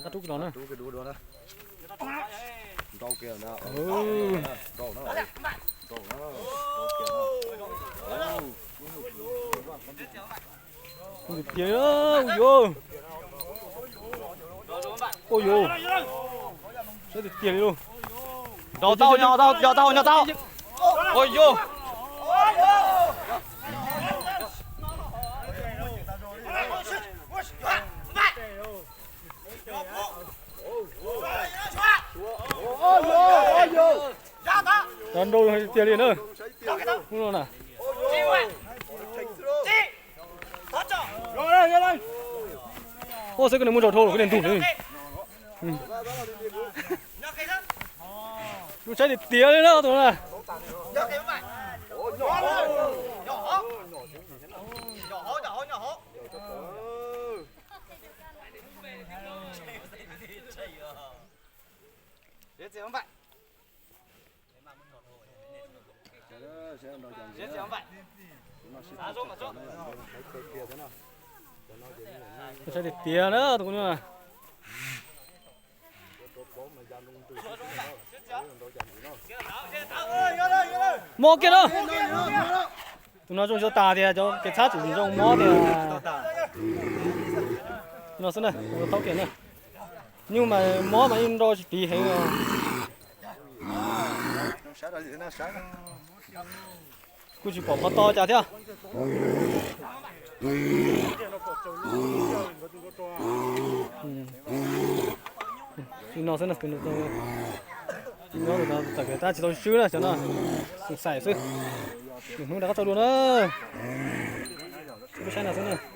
Rub kiag los na. Tiag, ua yuav, ua yuav, saib tiag tiag li lauj. Nrau tau, nrau tau, nrau tau, nrau tau. Ua yuav. Cov nrau tiag li na. Ub no na. Ua xwb koj niam muab nrau dhau los koj niam ntug li. Lub saib tiag tiag li na tus na. Saib tiag tiag na tus no. Mob kiag na. Tus no zoo xyov tas tias cov kev txhab tseem zoo mob tias no xwb na, thaub kiag na. Nyuj mas mob mas yeej nrau tsis tiv heev os. Kuj tsis pom qhov to cas thiab. Li no xwb, nyob txawm tab tsis tau swb na, xyov no xaim xaim xwb. Hnub rov qab tso dua na. Saib no xwb na.